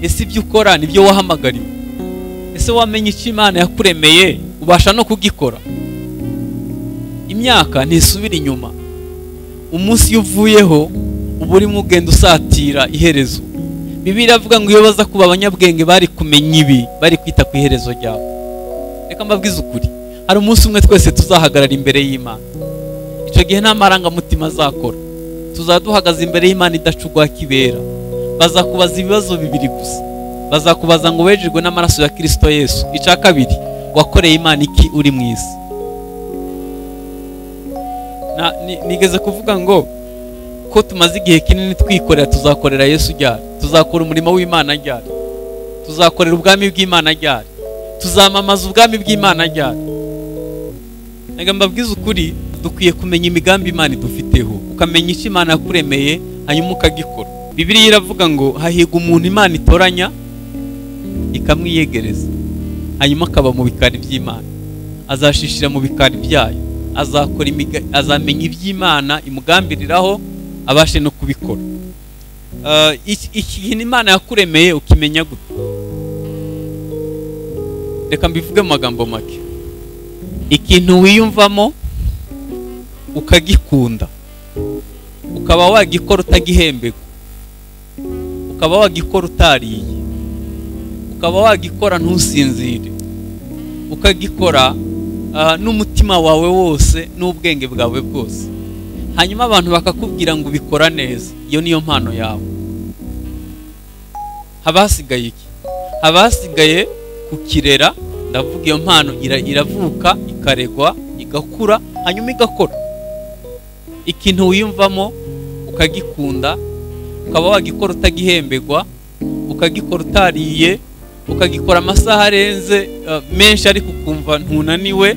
Ese ibyo ukora nibyo wahamagariwe? Ese wamenye icyo Imana yakuremeye ubasha no kugikora? Imyaka ntisubira inyuma. Umunsi iyo uvuyeho uba urimo ugenda usatira iherezo. Bibiliya iravuga ngo iyo baza kuba abanyabwenge bari kumenya ibi, bari kwita ku iherezo ryabo. Reka mbabwize ukuri, hari umunsi umwe twese tuzahagarara imbere y'Imana. Icyo gihe nta marangamutima azakora. Tuzaduhagaze imbere y'Imana idacugwa kibera. Bazakubaza ibibazo bibiri gusa. Bazakubaza ngo wejejwe n'amaraso ya Kristo Yesu. Icya kabiri, wakoreye Imana iki uri mu isi? Nigeze kuvuga ngo ko tumaze igihe kinini twikorera, tuzakorera Yesu ryari? Tuzakora umurimo w'Imana ryari? Tuzakorera ubwami bw'Imana ryari? Tuzamamaza ubwami bw'Imana ryari? Reka mbabwize ukuri, dukwiye kumenya imigambi Imana idufiteho, ukamenya icyo Imana yakuremeye hanyuma ukagikora. Bibiliya iravuga ngo hahirwa umuntu Imana itoranya ikamwiyegereza, hanyuma akaba mu bikari by'Imana, azashishira mu bikari byayo, azakora, azamenya iby'Imana imugambiriraho, abashe no kubikora. Ikintu Imana yakuremeye ukimenya gute? Reka mbivuge mu magambo make. Ikintu wiyumvamo ukagikunda, ukaba wagikora utagihembegwa, ukaba wagikora utariye, ukaba wagikora ntusinzire, ukagikora n'umutima wawe wose n'ubwenge bwawe bwose, hanyuma abantu bakakubwira ngo ubikora neza, iyo niyo mpano yawe. Haba hasigaye iki? Haba hasigaye kukirera. Ndavuga iyo mpano iravuka, ikaregwa, igakura, hanyuma igakora. Ikintu wiyumvamo ukagikunda, ukaba wagikora utagihembegwa, ukagikora utariye, ukagikora amasaha arenze menshi ariko ukumva ntunaniwe,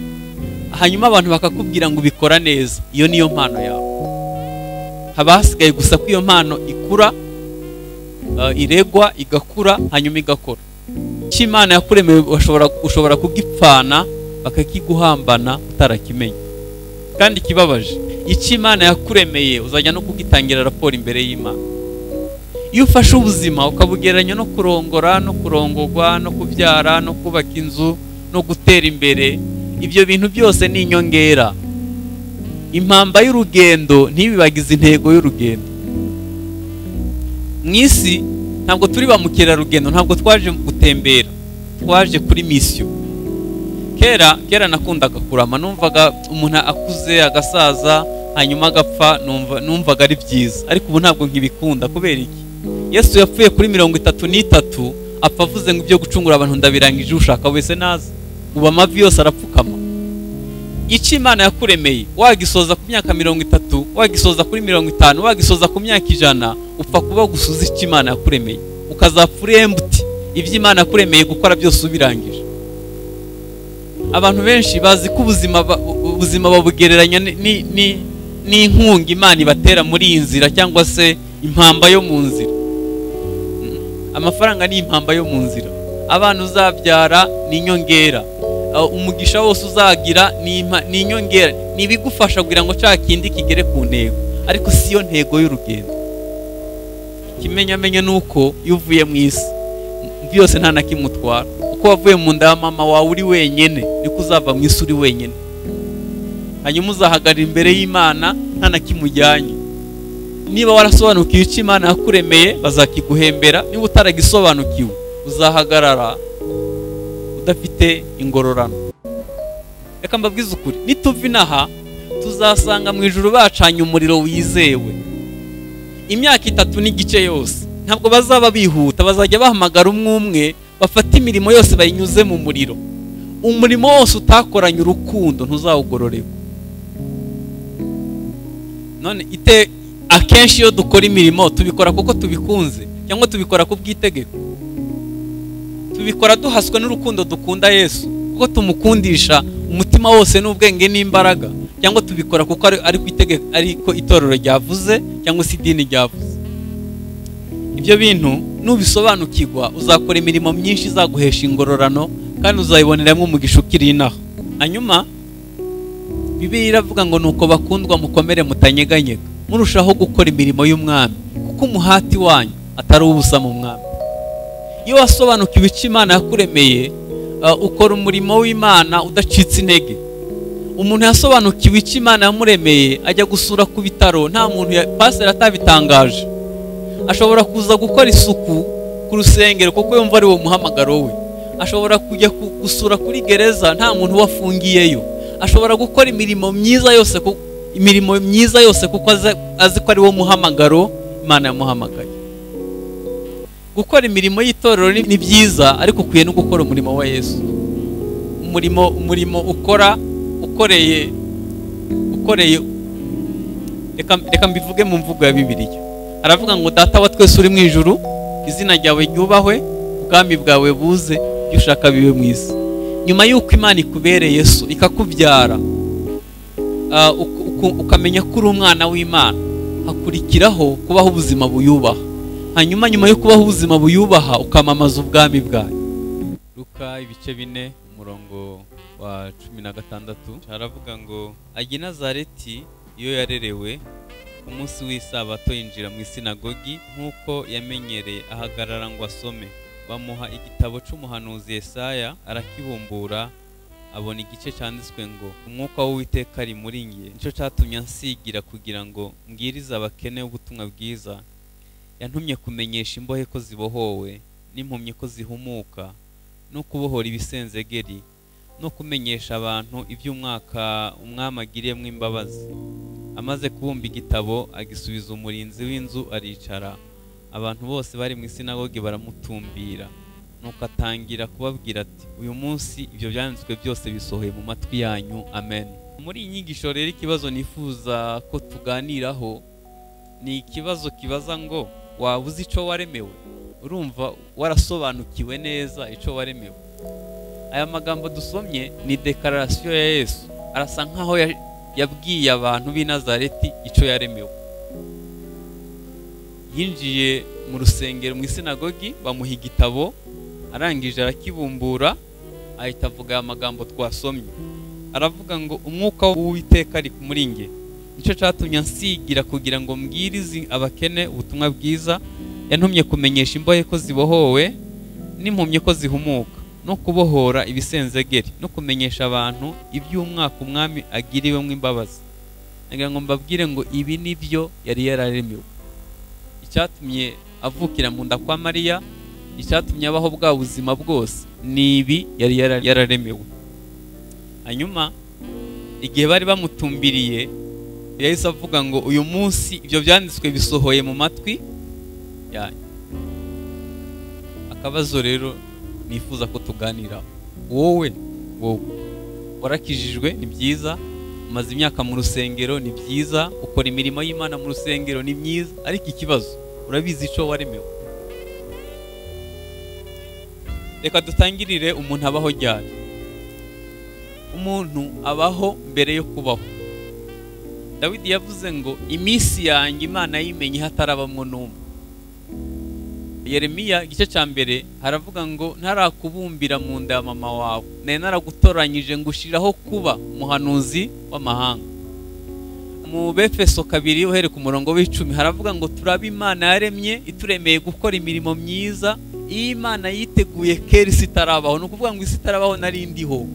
hanyuma abantu bakakubwira ngo ubikora neza, iyo niyo mpano yawe. Haba hasigaye gusa ko iyo mpano ikura, iregwa, igakura, hanyuma igakora. Icyo Imana yakuremeye ushobora kugipfana bakakiguhambana utarakimenya. Kandi ikibabaje, icyo Imana yakuremeye uzajya no kugitangira raporo imbere y'Imana. Iyo ufashe ubuzima ukabugereranya no kurongora, no kurongogwa, no kubyara, no kubaka inzu, no gutera imbere, ibyo bintu byose ni inyongera. Impamba y'urugendo ntibibagize intego y'urugendo. Mu isi ntabwo turi ba mukerarugendo, ntabwo twaje gutembera, twaje kuri misiyo. Kera nakundaga kurama, numvaga umuntu akuze agasaza hanyuma agapfa, numvaga ari byiza, ariko ubu ntabwo nkibikunda. Kubera iki? Yesu yapfuye kuri 33 apfa avuze ngo ibyo gucungura abantu ndabirangije, ushaka wese naza. Ubu amavi yose arapfukama. Icyo Imana yakuremeye wagisoza ku myaka 30, wagisoza kuri 50, wagisoza ku myaka 100, upfa kuba gusuza icyo Imana yakuremeye, ukazapfa uri empty. Ibyo Imana yakuremeye gukora byose ubirangije. Abantu benshi bazi ko ubuzima babugereranya n'inkunga Imana ibatera muri iyi nzira, cyangwa se impamba yo mu nzira. Amafaranga ni impamba yo mu nzira, abana uzabyara ni inyongera, umugisha wose uzagira ni inyongera, ni ibigufasha kugira ngo cya kindi kigere ku ntego, ariko si yo ntego y'urugendo. Ikimenyamenya ni uko iyo uvuye mu isi byose nta na kimwe utwara. Uko wavuye mu nda ya mama wawe uri wenyine, niko uzava mu isi uri wenyine. Hanyuma uzahagarara imbere y'Imana nta na kimwe ujyanye. Niba warasobanukiwe icyo Imana yakuremeye bazakiguhembera, niba utaragisobanukiwe uzahagarara udafite ingororano. Reka mbabwize ukuri, nituva inaha tuzasanga mu ijuru bacanye umuriro wizewe. Imyaka 3.5 yose ntabwo bazaba bihuta, bazajya bahamagara umwe umwe, bafata imirimo yose bayinyuze mu muriro. Umurimo wose utakoranye urukundo ntuzawugororerwa. None ite akenshi iyo dukora imirimo tubikora kuko tubikunze, cyangwa tubikora ku bw'itegeko? Tubikora duhaswe n'urukundo dukunda Yesu, kuko tumukundisha umutima wose n'ubwenge n'imbaraga, cyangwa tubikora kuko ari ku itegeko, ariko itorero ryavuze cyangwa se idini ryavuze. Ibyo bintu nubisobanukirwa uzakora imirimo myinshi izaguhesha ingororano, kandi uzayiboneramo umugisha ukiri inaha. Hanyuma Bibiliya iravuga ngo nuko bakundwa mukomere mutanyeganyega, murushaho gukora imirimo y'umwami, kuko umuhati wanyu atari ubusa mu mwami. Iyo wasobanukiwe icyo Imana yakuremeye, ukora umurimo w'Imana udacitse intege. Umuntu yasobanukiwe icyo Imana yamuremeye ajya gusura ku bitaro nta muntu pastor atabitangaje. Ashobora kuza gukora isuku ku rusengero kuko yumva ari wo muhamagaro we. Ashobora kujya gusura kuri gereza nta muntu wafungiyeyo. Ashobora gukora imirimo myiza yose imirimo myiza yose kuko azi ko ari wo muhamagaro Imana yamuhamagaye. Gukora imirimo y'itorero ni byiza, ariko ukwiye no gukora umurimo wa Yesu. Umurimo ukora ukoreye reka mbivuge mu mvugo ya Bibiliya. Aravuga ngo Data wa twese uri mu ijuru, izina ryawe ryubahwe, ubwami bwawe buze, ibyo ushaka bibe mu isi. Nyuma y'uko Imana ikubereye Yesu ikakubyara, ukamenya ko uri umwana w'Imana, hakurikiraho kubaho ubuzima buyubaha. Hanyuma nyuma yo kubaho ubuzima buyubaha ukamamaza ubwami bwayo. Luka ibice 4 umurongo wa 16 aravuga ngo ajya i Nazareti iyo yarerewe, umunsi w'isabato yinjira mu isinagogi nk'uko yamenyereye, ahagarara ngo asome. Bamuha igitabo c'umuhanuzi Yesaya, arakibumbura abona igice cyanditswe ngo umwuka w'Uwiteka ari muri nge, nico cyatumye ansigira kugira ngo mbwirize abakene ubutumwa bwiza, yantumye kumenyesha imbohe ko zibohowe n'impumyi ko zihumuka, no kubohora ibisenzegeri, no kumenyesha abantu iby'umwaka umwami agiriyemo imbabazi. Amaze kubumba igitabo agisubiza umurinzi w'inzu aricara. Abantu bose bari mu isinagogi baramutumbira. Nuko atangira kubabwira ati uyu munsi ibyo byanditswe byose bisohoye mu matwi yanyu. Amen. Muri iyi nyigisho rero ikibazo nifuza ko tuganiraho ni ikibazo kibaza ngo waba uzi ico waremewe? Urumva warasobanukiwe neza ico waremewe? Aya magambo dusomye ni declaration ya Yesu. Arasa nkaho yabwiye abantu b'i Nazareti ico yaremewe. Yinjiye mu rusengero mu isinagogi bamuha igitabo, arangije arakibumbura ahita avuga aya magambo twasomye. Aravuga ngo umwuka w'Uwiteka ari muri nge, nico cyatumye ansigira kugira ngo mbwirize abakene ubutumwa bwiza, yantumye kumenyesha imbohe ko zibohowe n'impumyi ko zihumuka, no kubohora ibisenzegeri, no kumenyesha abantu iby'umwaka umwami agiriwemo imbabazi. Nagira ngo mbabwire ngo ibi nibyo yari yararemewe. Icyatumye avukira mu nda kwa Mariya, icyatumye abaho bwa buzima bwose, ni ibi yari yararemewe. Hanyuma igihe bari bamutumbiriye yahise avuga ngo uyu munsi ibyo byanditswe bisohoye mu matwi yanyu. Akabazo rero nifuza ko tuganira, wowe warakijijwe ni byiza, umaze imyaka mu rusengero ni byiza, ukora imirimo y'Imana mu rusengero ni myiza, ariko ikibazo urabizi ico waremewe? Reka dutangirire umuntu abaho ryari. Umuntu abaho mbere yo kubaho. Dawidi yavuze ngo iminsi yanjye Imana yimenye hatarabamwo n'umwe. Yeremiya igice cya mbere haravuga ngo ntarakubumbira mu nda ya mama wawe, nari naragutoranyije ngushiraho kuba umuhanuzi w'amahanga. Mu Befeso 2 uhere ku murongo w'10 haravuga ngo turaba Imana yaremye ituremeye gukora imirimo myiza, iyi Imana yiteguye kera isi itarabaho. Ni ukuvuga ngo isi itarabaho nari ndiho.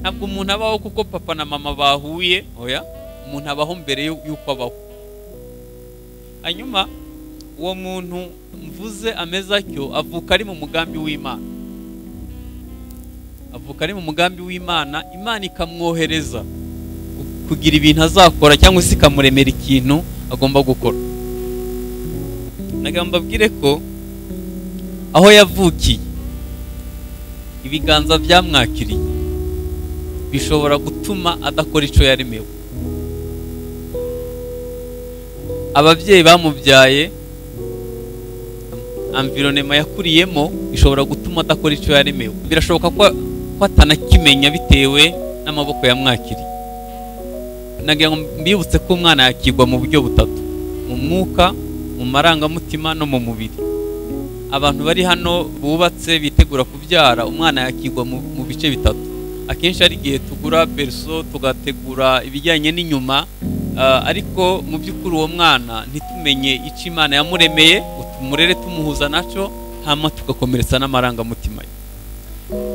Ntabwo umuntu abaho kuko papa na mama bahuye, oya, umuntu abaho mbere y'uko abaho. Hanyuma uwo muntu mvuze ameze atyo avuka ari mu mugambi w'Imana. Avuka ari mu mugambi w'Imana, Imana ikamwohereza kugira ibintu azakora cyangwa se ikamuremera ikintu agomba gukora. Nagira mbabwire ko aho yavukiye ibiganza byamwakiriye bishobora gutuma adakora ico yaremewe. Ababyeyi bamubyaye, environnement yakuriyemo ishobora gutuma adakora ico yaremewe. Birashoboka ko atanakimenya bitewe n'amaboko yamwakiriye. Nagira ngo mbibutse ko umwana yakirwa mu buryo butatu: mu mwuka, mu marangamutima no mu mubiri. Abantu bari hano bubatse bitegura kubyara, umwana yakirwa mu bice bitatu. Akenshi ari igihe tugura berceau tugategura ibijyanye n'inyuma, ariko mu by'ukuri uwo mwana ntitumenye icyo Imana yamuremeye, tumurere tumuhuza naco, Hama tugakomeretsa n'amarangamutima ye.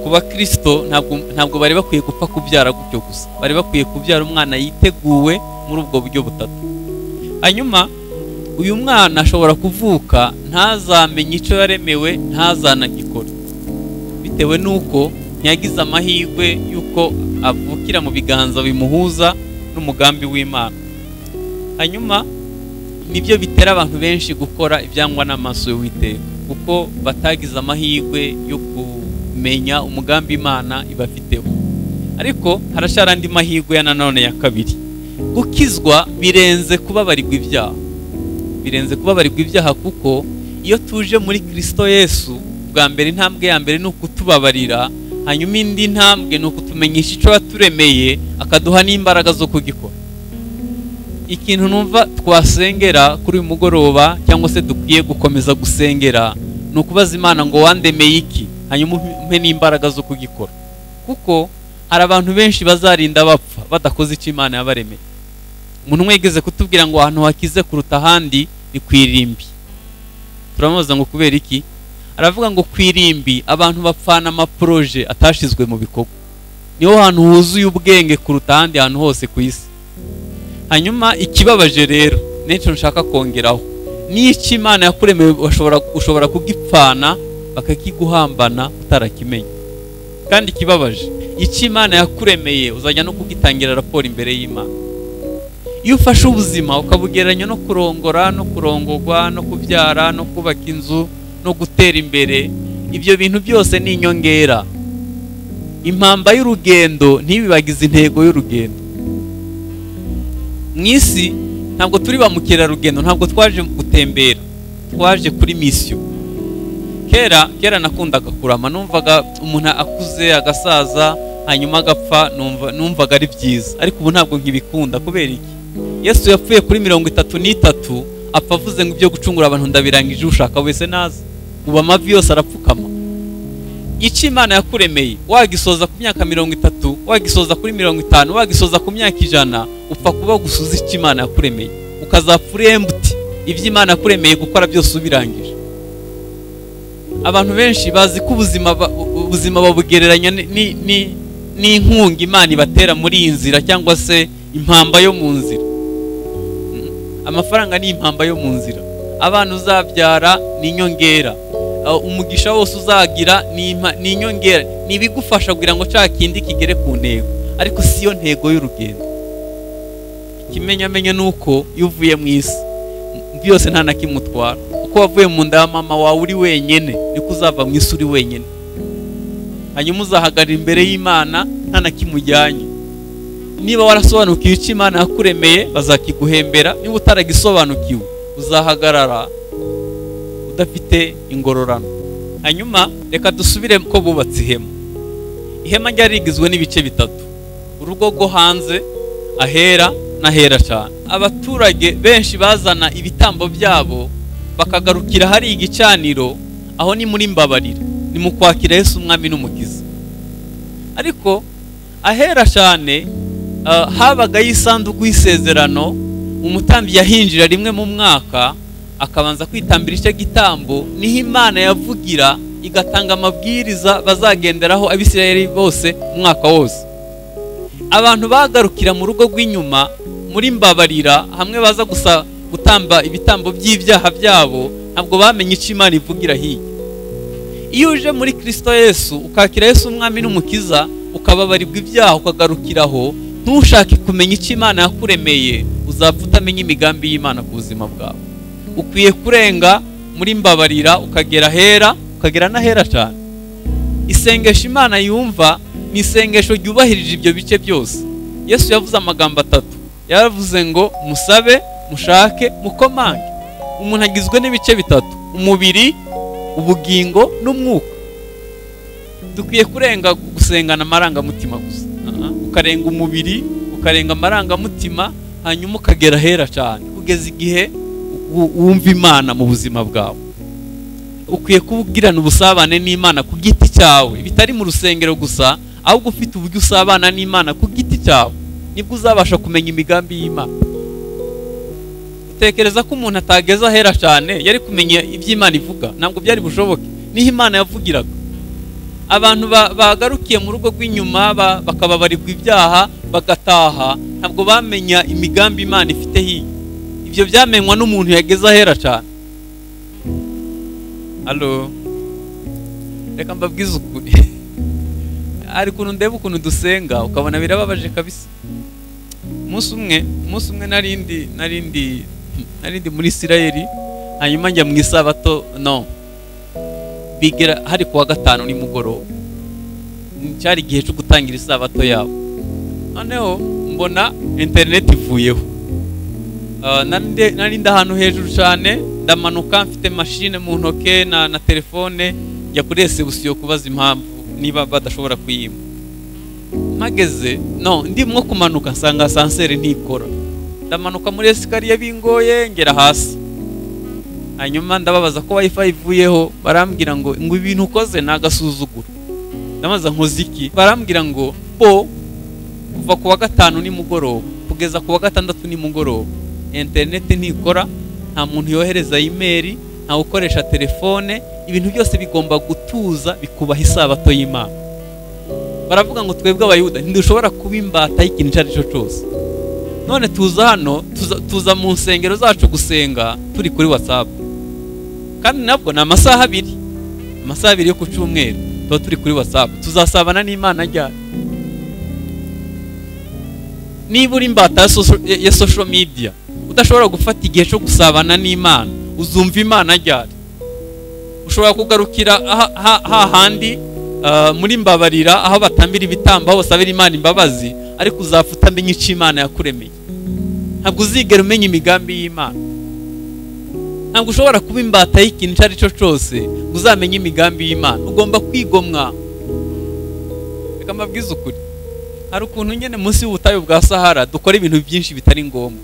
Ku bakristo ntabwo bari bakwiye gupfa kubyara gutyo gusa, bari bakwiye kubyara umwana yiteguwe muri ubwo buryo butatu. Hanyuma uyu mwana ashobora kuvuka ntazamenye icyo yaremewe, ntazanagikora, bitewe n'uko ntiyagize amahirwe y'uko avukira mu biganza bimuhuza n'umugambi w'Imana. Hanyuma nibyo bitera abantu benshi gukora ibyangwa n'amaso y'Uwiteka, kuko batagize amahirwe yo kumenya umugambi Imana ibafiteho. Ariko haracyari andi mahirwe ya nanone ya kabiri. Gukizwa birenze kubabarirwa ibyaha, birenze kubabarirwa ibyaha, kuko iyo tuje muri Kristo Yesu, bwa mbere intambwe ya mbere ni ukutubabarira, hanyuma indi ntambwe ni ukutumenyesha icyo yaturemeye, akaduha n'imbaraga zo kugikora. Ikintu numva twasengera kuri uyu mugoroba, cyangwa se dukwiye gukomeza gusengera, ni ukubaza Imana ngo wandemeye iki, hanyuma umpe n'imbaraga zo kugikora. Kuko hari abantu benshi bazarinda bapfa badakoze icyo Imana yabaremeye. Umuntu umwe yigeze kutubwira ngo ahantu hakize kuruta ahandi ni ku irimbi. Turamubaza ngo kubera iki? Aravuga ngo ku irimbi abantu bapfana amaproje atashizwe mu bikorwa. Niho hantu huzuye ubwenge kuruta ahandi hantu hose ku isi. Hanyuma ikibabaje rero n'icyo nshaka kongeraho, n'icyo Imana yakuremeye ushobora kugipfana bakakiguhambana utarakimenya. Kandi ikibabaje, icyo Imana yakuremeye uzajya no kugitangira raporo imbere y'Imana. Iyo ufashe ubuzima ukabugereranya no kurongora, no kurongogwa, no kubyara, no kubaka inzu, no gutera imbere, ibyo bintu byose ni inyongera. Impamba y'urugendo ntibibagize intego y'urugendo. Mu isi ntabwo turi ba mukerarugendo, ntabwo twaje gutembera, twaje kuri misiyo. Kera nakundaga kurama, numvaga umuntu akuze agasaza hanyuma agapfa, numvaga ari byiza. Ariko ubu ntabwo nkibikunda. Kubera iki? Yesu yapfuye kuri 33 apfa avuze ngo ibyo gucungura abantu ndabirangije, ushaka wese naza. Ubu amavi yose arapfukama. Icyo Imana yakuremeye wagisoza ku myaka 30, wagisoza kuri 50, wagisoza ku myaka 100, upfa kuba gusuza icyo Imana yakuremeye, ukazapfa uri empty. Ibyo Imana yakuremeye gukora byose ubirangije. Abantu benshi bazi ko ubuzima babugereranya n'inkunga Imana ibatera muri iyi nzira, cyangwa se impamba yo mu nzira. Amafaranga ni impamba yo mu nzira, abana uzabyara ni inyongera, umugisha wose uzagira ni inyongera, ni ibigufasha kugira ngo cya kindi kigere ku ntego, ariko si yo ntego y'urugendo. Ikimenyamenya ni uko iyo uvuye mu isi byose nta na kimwe utwara. Uko wavuye mu nda ya mama wawe uri wenyine, niko uzava mu isi uri wenyine. Hanyuma uzahagarara imbere y'Imana nta na kimwe ujyanye. Niba warasobanukiwe icyo Imana yakuremeye bazakiguhembera, niba utaragisobanukiwe uzahagarara udafite ingororano. Hanyuma reka dusubire ko bubatse ihema. Ihema ryari rigizwe n'ibice bitatu: urugo rwo hanze, ahera n'ahera cyane. Abaturage benshi bazana ibitambo byabo bakagarukira hari igicaniro, aho ni muri mbabarira, ni mu kwakira Yesu umwami n'umukiza. Ariko ahera cyane habaga isanduku y'isezerano, umutambyi yahinjira rimwe mu mwaka akabanza kwitambira icyo gitambo, niho Imana yavugira igatanga amabwiriza bazagenderaho Abisirayeli bose umwaka wose. Abantu bagarukira mu rugo rw'inyuma muri mbabarira, hamwe baza gusa gutamba ibitambo by'ibyaha byabo, ntabwo bamenye icyo Imana ivugira hirya. Iyo uje muri Kristo Yesu ukakira Yesu umwami n'umukiza, ukababarirwa ibyaha ukagarukiraho, ntushake kumenya icyo Imana yakuremeye, uzapfa utamenya imigambi y'Imana ku buzima bwawe. Ukwiye kurenga muri mbabarira ukagera hera, ukagera n'ahera cyane. Isengesho Imana yumva ni isengesho ryubahirije ibyo bice byose. Yesu yavuze amagambo atatu. Yaravuze ngo musabe, mushake, mukomange. Umuntu agizwe n'ibice bitatu: umubiri, ubugingo n'umwuka. Dukwiye kurenga gusengana amarangamutima gusa. Ukarenga umubiri, ukarenga amarangamutima, hanyuma ukagera hera cyane, kugeza igihe wumva Imana mu buzima bwawe. Ukwiye kubugirana ubusabane n'Imana ku giti cyawe, bitari mu rusengero gusa, ahubwo ufite uburyo usabana n'Imana ku giti cyawe, nibwo uzabasha kumenya imigambi y'Imana. Utekereza ko umuntu atageza ahera cyane yari kumenya iby'Imana ivuga? Ntabwo byari bushoboke. Niho Imana yavugiraga. Abantu bagarukiye mu rugo rw'inyuma bakababarirwa ibyaha bagataha, ntabwo bamenya imigambi Imana ifite hiyo. Ibyo byamenywa n'umuntu yageze ahera cyane. Allo, reka mbabwize ukuri. Ari kuntu ndeba ukuntu dusenga ukabona birababaje kabisa. Umunsi umwe narindi muri Isirayeli, hanyuma njya mu isabato, no bigera hari kuwa gatanu nimugoroba, cyari igihe cyo gutangira isabato yabo. Noneho mbona internet ivuyeho. Narindi ahantu hejuru cyane, ndamanuka mfite machine mu ntoke na telefone, njya kuri reception kubaza impamvu niba badashobora kuyima. Mpageze no ndimwo kumanuka nsanga ascenseur ntikora. Ndamanuka muri escalier bingoye ngera hasi. Hanyuma ndababaza ko wifi ivuyeho, barambwira ngo ibintu ukoze nagasuzuguro. Ndamaza nkoze iki? Barambwira ngo bo kuva kuwa gatanu nimugoroba kugeza kuwa gatandatu nimugoroba internet ntikora, nta muntu yohereza email, nta ukoresha telefone, ibintu byose bigomba gutuza bikubaha isabato y'Imana. Baravuga ngo twebwe abayuda ntidushobora kuba imbata y'ikintu icyo ari cyo cyose. None tuza hano, tuza mu nsengero zacu gusenga turi kuri WhatsApp. Kandi nabwo ni amasaha abiri, amasaha abiri yo ku cyumweru tuba turi kuri WhatsApp. Tuzasabana n'Imana ryari? Niba uri imbata ya social media udashobora gufata igihe cyo gusabana n'Imana, uzumva Imana ryari? Ushobora kugarukira hahandi muri mbabarira aho batambira ibitambo, aho basabira Imana imbabazi, ariko uzapfa utamenya icyo Imana yakuremeye. Ntabwo uzigera umenya imigambi y'Imana. Ntabwo ushobora kuba imbata y'ikintu icyo ari cyo cyose ngo uzamenye imigambi y'Imana. Ugomba kwigomwa. Reka mbabwize ukuri, hari ukuntu nyene munsi y'ubutayu bwa Sahara dukora ibintu byinshi bitari ngombwa.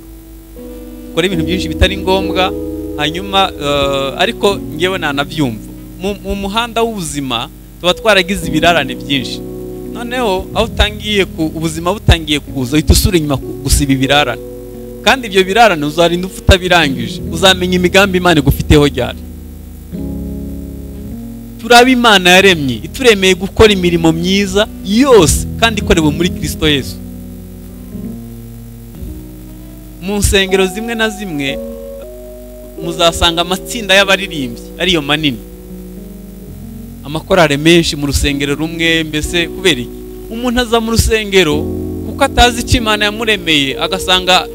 Dukora ibintu byinshi bitari ngombwa, hanyuma ariko ngewe nanabyumva. Mu muhanda w'ubuzima tuba twaragize ibirarane byinshi. Noneho aho utangiye ubuzima butangiye kuza, uhita usura inyuma gusiba ibirarane. Kandi ibyo birarane uzarinda upfa utabirangije, uzamenya imigambi Imana igufiteho ryari. Turaba Imana yaremye, ituremeye gukora imirimo myiza yose kandi ikorewe muri Kristo Yesu. Mu nsengero zimwe na zimwe muzasanga amatsinda y'abaririmbyi ariyo manini, amakorale menshi mu rusengero rumwe. Mbese kubera iki? Umuntu aza mu rusengero kuko atazi icyo Imana yamuremeye, agasanga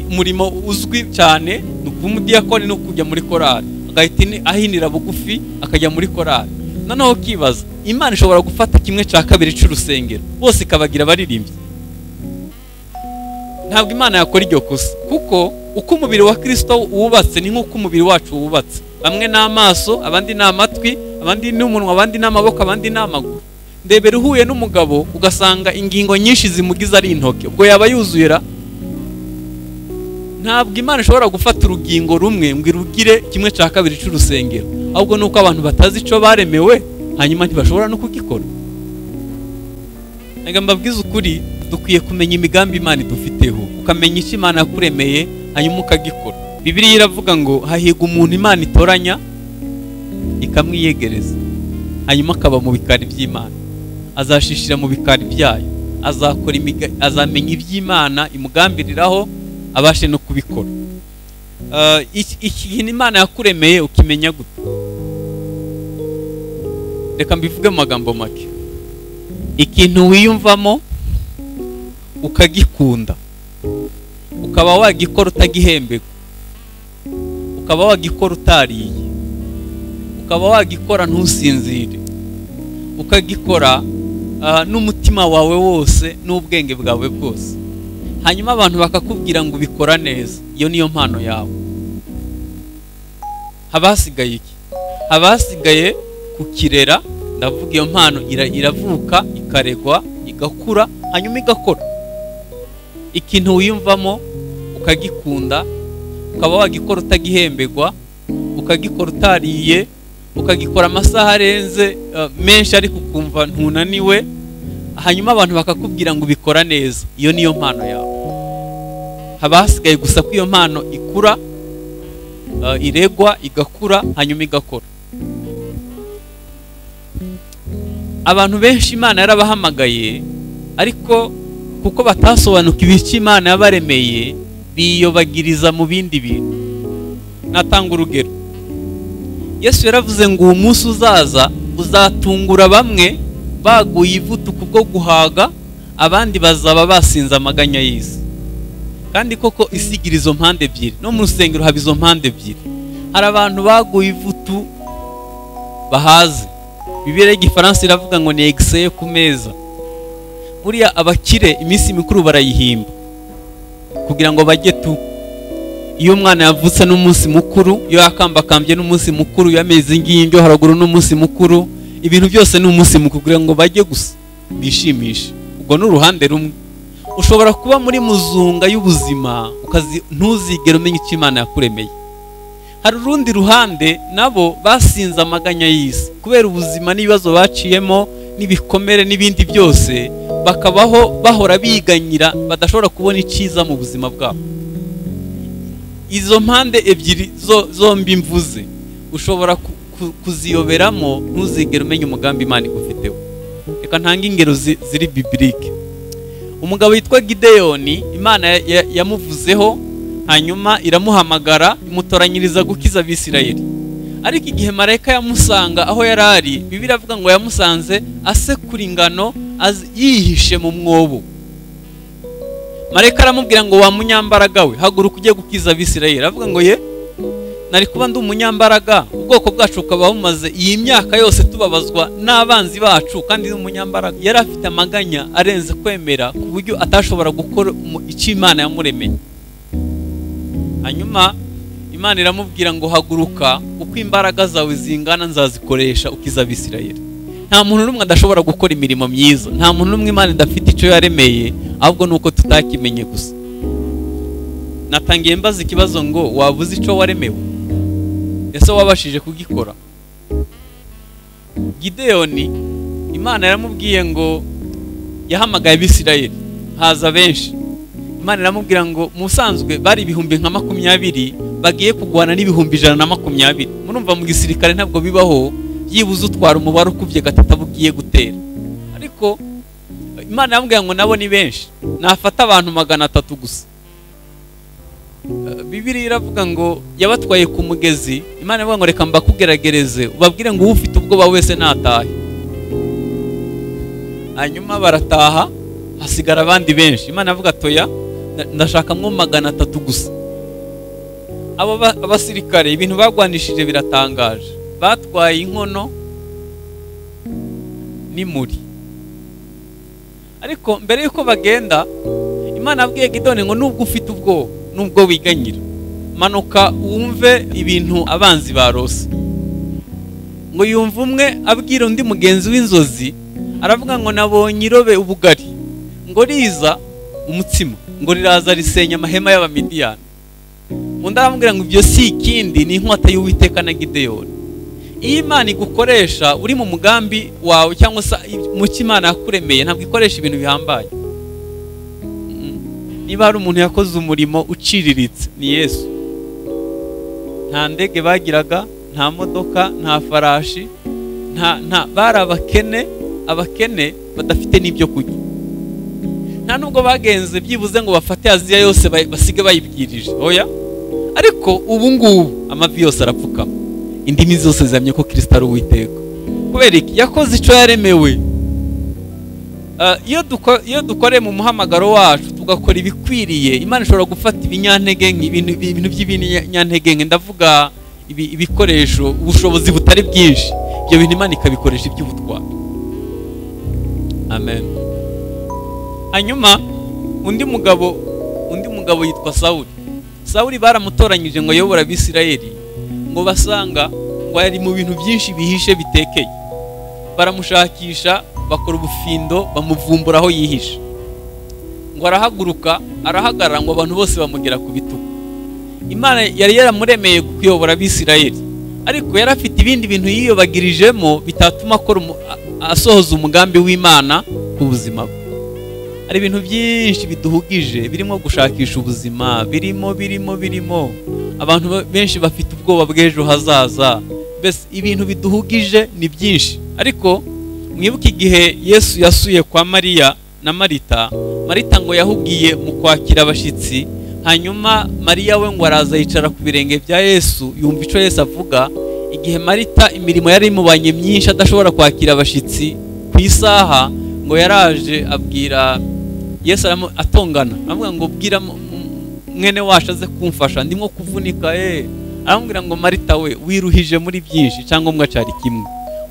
umurimo uzwi cyane ni ukuba umudiyakoni no kujya muri korali, agahita ahinira bugufi akajya muri korali. Noneho ukibaza, Imana ishobora gufata kimwe cya kabiri cy'urusengero bose ikabagira abaririmbyi? Ntabwo Imana yakora iryo kosa, kuko uko umubiri wa Kristo wubatse ni nk'uko umubiri wacu wubatse. Bamwe ni amaso, abandi ni amatwi, abandi ni umunwa, abandi ni amaboko, abandi ni amaguru. Ndebera uhuye n'umugabo ugasanga ingingo nyinshi zimugize ari intoke, ubwo yaba yuzuyera? Ntabwo Imana ishobora gufata urugingo rumwe ngo irugire kimwe cya kabiri cy'urusengero, ahubwo nuko abantu batazi icyo baremewe, hanyuma ntibashobora no kugikora. Reka mbabwize ukuri, dukwiye kumenya imigambi Imana idufiteho, ukamenya icyo Imana yakuremeye hanyuma ukagikora. Bibiliya iravuga ngo hahirwa umuntu Imana itoranya ikamwiyegereza, hanyuma akaba mu bikari by'Imana, azashishira mu bikari byayo, azakora azamenya iby'Imana imugambiriraho, abashe no kubikora. Ikintu Imana yakuremeye ukimenya gute? Reka mbivuge mu magambo make. Ikintu wiyumvamo ukagikunda, ukaba wagikora utagihembegwa, ukaba wagikora utariye, ukaba wagikora ntusinzire, ukagikora n'umutima wawe wose n'ubwenge bwawe bwose, hanyuma abantu bakakubwira ngo ubikora neza, iyo niyo mpano yawe. Haba hasigaye iki? Haba hasigaye kukirera. Ndavuga iyo mpano iravuka, ikaregwa, igakura, hanyuma igakora. Ikintu wiyumvamo ukagikunda, ukaba wagikora utagihembegwa, ukagikora utariye, ukagikora amasaha arenze menshi ariko ukumva ntunaniwe, hanyuma abantu bakakubwira ngo ubikora neza, iyo niyo mpano yawe. Haba hasigaye gusa ko iyo mpano ikura, iregwa, igakura, hanyuma igakora. Abantu benshi Imana yarabahamagaye, ariko kuko batasobanukiwe icyo Imana yabaremeye, biyobagiriza mu bindi bintu. Natanga urugero. Yesu yaravuze ngo uwo munsi uzaza uzatungura bamwe baguye ivutu kubwo guhaga, abandi bazaba basinze amaganya y'isi. Kandi koko isigira izo mpande ebyiri, no mu rusengero haba izo mpande ebyiri. Hari abantu baguye ivutu bahaze. Bibiliya y'igifaransa iravuga ngo ni excès ku meza. Buriya abakire iminsi mikuru barayihimba kugira ngo bajye tu. Iyo umwana yavutse n'umunsi mukuru, iyo yakambakambye n'umunsi mukuru, iyo amezi ngindyo haraguru n'umunsi mukuru, ibintu byose ni umunsi mukuru kugira ngo bajye gusa bishimishe. Ubwo ni uruhande rumwe. Ushobora kuba muri muzunga y'ubuzima ntuzigere umenya icyo Imana yakuremeye. Hari urundi ruhande nabo basinze amaganya y'isi kubera ubuzima n'ibibazo baciyemo n'ibikomere n'ibindi byose, bakabaho bahora biganyira, badashobora kubona icyiza mu buzima bwabo. Izo mpande ebyiri zombi mvuze ushobora kuziyoberamo ntuzigere umenya umugambi Imana igufiteho. Reka ntange ingero ziri biblique. Umugabo witwa Gideyoni, Imana yamuvuzeho, hanyuma iramuhamagara imutoranyiriza gukiza Abisirayeli. Ariko igihe marayika yamusanga aho yari ari, Bibiliya iravuga ngo yamusanze asekura ingano yihishe mu mwobo. Marayika aramubwira ngo wa munyambaraga we, haguruka ujye gukiza Abisirayeli. Aravuga ngo ye, nari kuba ndi umunyambaraga, ubwoko bwacu bukaba bumaze iyi myaka yose tubabazwa n'abanzi bacu, kandi ndi umunyambaraga. Yari afite amaganya arenze kwemera ku buryo atashobora gukora icyo Imana yamuremeye. Hanyuma Imana iramubwira ngo haguruka, uko imbaraga zawe zingana nzazikoresha ukiza Abisirayeli. Nta muntu n'umwe adashobora gukora imirimo myiza, nta muntu n'umwe Imana idafite icyo yaremeye, ahubwo nuko tutakimenye gusa. Natangiye mbaza ikibazo ngo wabuze icyo waremewe? Ese wabashije kugikora? Gideyoni Imana yaramubwiye ngo yahamagaye Abisirayeli, haza benshi. Imana iramubwira ngo musanzwe bari 20,000 bagiye kugwana n'120,000. Murumva mu gisirikare ntabwo bibaho, yibuze utwara umubare ukubye gatatu abugiye gutera. Ariko Imana yamubwiye ngo nabo ni benshi, nafata abantu 300 gusa. Bibiliya iravuga ngo yabatwaye ku mugezi. Imana ivuga ngo reka mbakugeragereze, ubabwire ngo ufite ubwoba wese natahe. Hanyuma barataha, hasigara abandi benshi. Imana avuga toya, ndashaka mwo 300 gusa. Abo abasirikare ibintu bagwanishije biratangaje. Batwaye inkono n'imuri. Ariko mbere yuko bagenda, Imana abwiye Gideyoni ngo nubwo ufite ubwoba, nubwo wiganyira, manuka wumve ibintu abanzi barose. Ngo yumve umwe abwira undi mugenzi w'inzozi, aravuga ngo nabonye irobe ubugari, ngo riza umutsima, ngo riraza risenya amahema y'Abamidiyani. Undi aramubwira ngo ibyo si ikindi, ni inkota y'Uwiteka na Gideyoni. Iyo Imana igukoresha uri mu mugambi wawe cyangwa se mu cyo Imana yakuremeye, ntabwo ikoresha ibintu bihambaye. Niba hari umuntu yakoze umurimo uciriritse ni Yesu. Nta ndege bagiraga, nta modoka, nta farashi, nta bari abakene badafite n'ibyo kurya. Nta nubwo bagenze byibuze ngo bafate Aziya yose basige bayibwirije, oya. Ariko ubu ngubu amavi yose arapfukama, indimi zose zamye ko Kristo ari Uwiteka. Kubera iki? Yakoze icyo yaremewe. Iyo dukoreye mu muhamagaro wacu tugakora ibikwiriye, Imana ishobora gufata ibinyantege nke, ibintu by'ibinyantege nke, ndavuga ibikoresho, ubushobozi butari bwinshi, ibyo bintu Imana ikabikoresha iby'ubutwari. Amen. Hanyuma undi mugabo yitwa Sawuli. Sawuli baramutoranyije ngo ayobore Abisirayeli, ngo basanga ngo ari mu bintu byinshi bihishe bitekeye. Baramushakisha, bakora ubufindo, bamuvumbura aho yihishe. Ngo arahaguruka, arahagarara, ngo abantu bose bamugera ku bitugu. Imana yari yaramuremeye kuyobora Abisirayeli, ariko yari afite ibindi bintu yiyobagirijemo bitatuma akora asohoza umugambi w'Imana ku buzima bwe. Hari ibintu byinshi biduhugije, birimo gushakisha ubuzima, birimo abantu benshi bafite ubwoba bw'ejo hazaza. Mbese ibintu biduhugije ni byinshi, Ariko mwibuke igihe Yesu yasuye kwa Mariya na Marita, Marita ngo yahugiye mu kwakira abashyitsi, hanyuma Mariya we ngo araza yicara ku birenge bya Yesu yumva icyo Yesu avuga. Igihe Marita imirimo yari imubanye myinshi adashobora kwakira abashyitsi ku isaha, ngo yaraje abwira Yesu atongana, aramubwira ngo bwira mwene wacu aze kumfasha ndimo kuvunika. Aramubwira ngo Marita we wiruhije muri byinshi, icyangombwa cyari kimwe,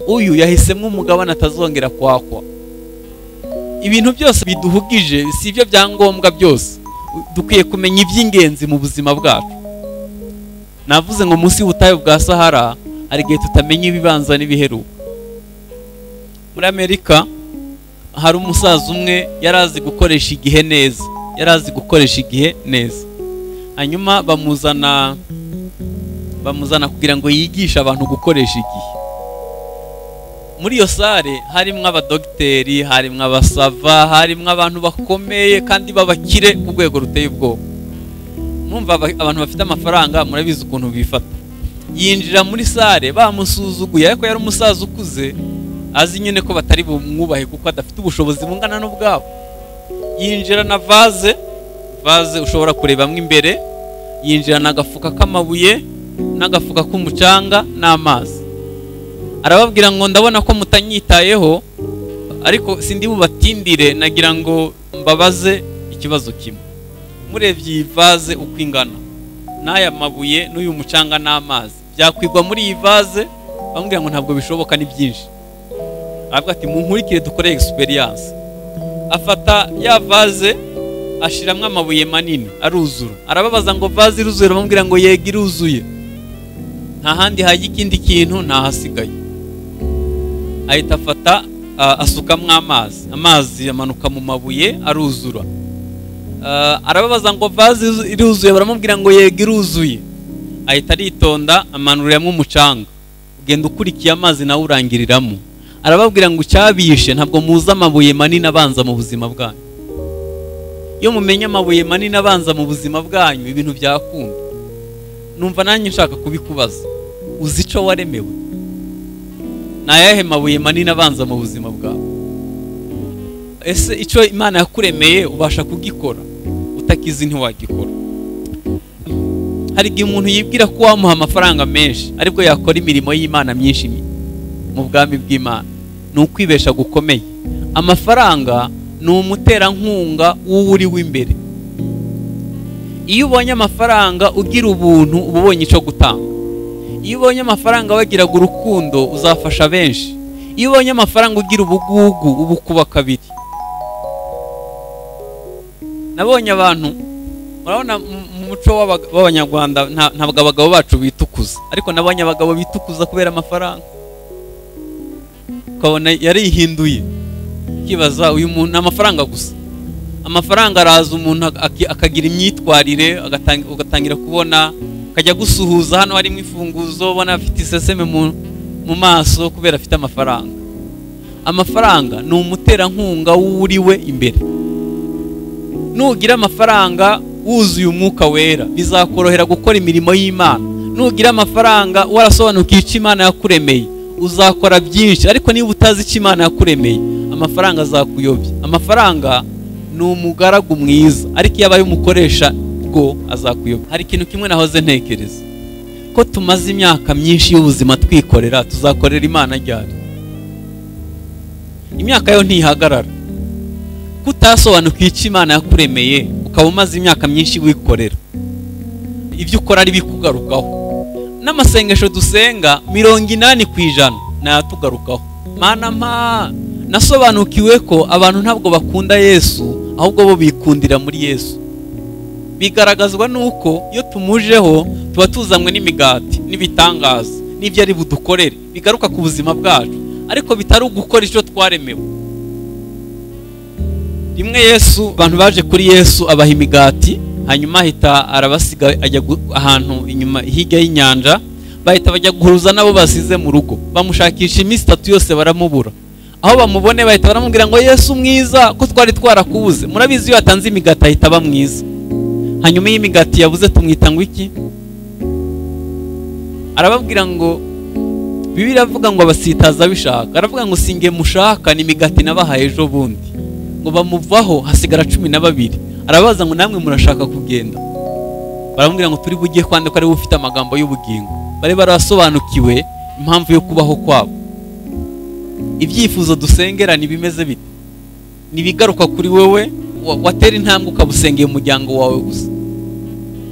uyu yahisemo umugabane atazongera kwakwa. Ibintu byose biduhugije si ibyo byangombwa byose, dukwiye kumenya iby'ingenzi mu buzima bwacu. Navuze ngo munsi y'ubutayu bwa Sahara hari igihe tutamenya ibibanza n'ibiheruka. Muri Amerika hari umusaza umwe yarazi gukoresha igihe neza, yarazi gukoresha igihe neza. Hanyuma bamuzana kugira ngo yigishe abantu gukoresha igihe. Muri iyo sare harimo abadogiteri, harimo abasava, harimo abantu bakomeye kandi babakire ku rwego ruteye ubwoba. Mwumva abantu bafite amafaranga murabizi ukuntu bifata. Yinjira muri sare bamusuzuguye, ariko yari umusaza ukuze azi nyine ko batari bumwubahe kuko adafite ubushobozi bungana n'ubwabo. Yinjira na vaze ushobora kurebamo imbere, yinjira n'agafuka k'amabuye n'agafuka k'umucanga n'amazi. Arababwira ngo ndabona ko mutanyitayeho, ariko sindi bubatindire, nagira ngo mbabaze ikibazo kimwe. Murebye iyi vaze uko ingana n'aya mabuye n'uyu mucanga n'amazi, byakwigwa muri iyi vaze? Bamubwira ngo ntabwo bishoboka, ni byinshi. Aravuga ati munkurikire dukore experience. Afata ya vaze ashiramwe amabuye manini aruzura. Arababaza ngo vaze iruzuye? Bamubwira ngo yego iruzuye. Nta handi hajya ikindi kintu, nta hasigaye. Ahita afata asukamwo amazi, amazi amanuka mu mabuye aruzura. Arababaza ngo vaze iruzuye? Baramubwira ngo yego iruzuye. Ahita aritonda amanuriramo umucanga, ugenda ukurikiye amazi nawe urangiriramo. Arababwira ngo cyabishe ntabwo muzi amabuye manini abanza mu buzima bwanyu. Iyo mumenye amabuye manini abanza mu buzima bwanyu ibintu byakunda. Numva nanjye nshaka kubikubaza, uzi ico waremewe? Ni ayahe mabuye manini abanza mu buzima bwawe? Ese icyo Imana yakuremeye ubasha kugikora? Utakizi ntiwagikora. Hari igihe umuntu yibwira ko wamuha amafaranga menshi aribwo yakora imirimo y'Imana myinshi mu bwami bw'Imana. Ni ukwibesha gukomeye. Amafaranga ni umuterankunga w'uri w'imbere. Iyo ubonye amafaranga ugira ubuntu, uba ubonye icyo gutanga. Iyo ubonye amafaranga wagiraga urukundo, uzafasha benshi. Iyo ubonye amafaranga ugira ubugugu, uba ukuba kabiri. Nabonye abantu, murabona mu muco w'Abanyarwanda ntabwo abagabo bacu bitukuza, ariko nabonye abagabo bitukuza kubera amafaranga. Ukabona yarihinduye, ukibaza uyu muntu amafaranga gusa. Amafaranga araza umuntu akagira imyitwarire, ugatangira kubona akajya gusuhuza hano harimo ifunguzo, ubona afite iseseme mu maso kubera afite amafaranga. Amafaranga ni umuterankunga w'uriwe imbere. Nugira amafaranga wuzuye umwuka wera, bizakorohera gukora imirimo y'Imana. Nugira amafaranga warasobanukiwe icyo Imana yakuremeye, uzakora byinshi. Ariko niba utazi icyo Imana yakuremeye, amafaranga azakuyobya. Amafaranga ni umugaragu mwiza, ariko iyo abaye umukoresha bwo azakuyobya. Hari ikintu kimwe nahoze ntekereza, ko tumaze imyaka myinshi y'ubuzima twikorera, tuzakorera Imana ryari? Imyaka yo ntihagarara. Kutasobanukiwe icyo Imana yakuremeye, ukaba umaze imyaka myinshi wikorera, ibyo ukora ari bikugarukaho. N'amasengesho dusenga 80% nayatugarukaho. Mana mpa, nasobanukiwe ko abantu ntabwo bakunda Yesu, ahubwo bo bikundira muri Yesu. Bigaragazwa nuko iyo tumujeho tuba tuzanywe n'imigati n'ibitangaza n'ibyo ari budukorere, bigaruka ku buzima bwacu, ariko bitari ugukora icyo twaremewe. Rimwe Yesu, abantu baje kuri Yesu abaha imigati, hanyuma ahita arabasiga ajya ahantu inyuma hirya y'inyanja, bahita bajya guhuruza nabo basize mu rugo, bamushakisha iminsi 3 yose baramubura. Aho bamubone bahita baramubwira ngo Yesu mwiza, ko twari twarakubuze. Murabizi iyo atanze imigati ahita aba mwiza. Hanyuma iyi migati yabuze tumwita ngo iki? Arababwira ngo Bibiliya iravuga ngo abasitaza bishaka, aravuga ngo singe mushaka ni imigati nabahaye ejo bundi. Ngo bamuvaho hasigara 12. Arabaza ngo namwe murashaka kugenda? Baramubwira ngo turi bugiye kwandika ari ufite amagambo y'ubugingo. Bari barasobanukiwe impamvu yo kubaho kwabo. Ibyifuzo dusengera ni bimeze bite? Nibigaruka kuri wewe watera intambwe ukabusengeye umuryango wawe gusa.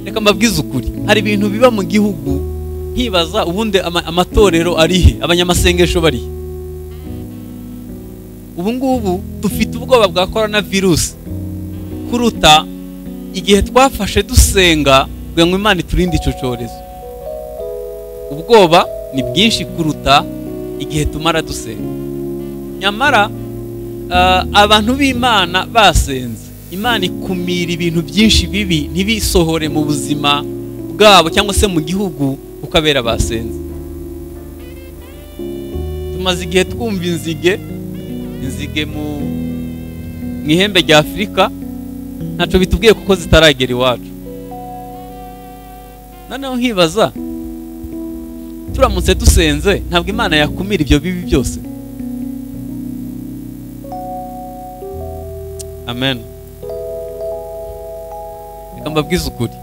Reka mbabwize ukuri, hari ibintu biba mu gihugu nkibaza ubundi amatorero arihe, abanyamasengesho bari. Ubu ngubu dufite ubwoba bwa corona virus kuruta igihe twafashe dusenga kugira ngo Imana iturinde ico cyorezo. Ubwoba ni bwinshi kuruta igihe tumara dusenga. Nyamara abantu b'Imana basenze, Imana ikumira ibintu byinshi bibi ntibisohore mu buzima bwabo cyangwa se mu gihugu kuko abera basenze. Tumaze igihe twumva inzige mu ihembe rya Afurika, ntaco bitubwiye kuko zitaragera iwacu. Noneho nkibaza, turamutse dusenze ntabwo Imana yakumira ibyo bibi byose? Amen. Reka mbabwize ukuri,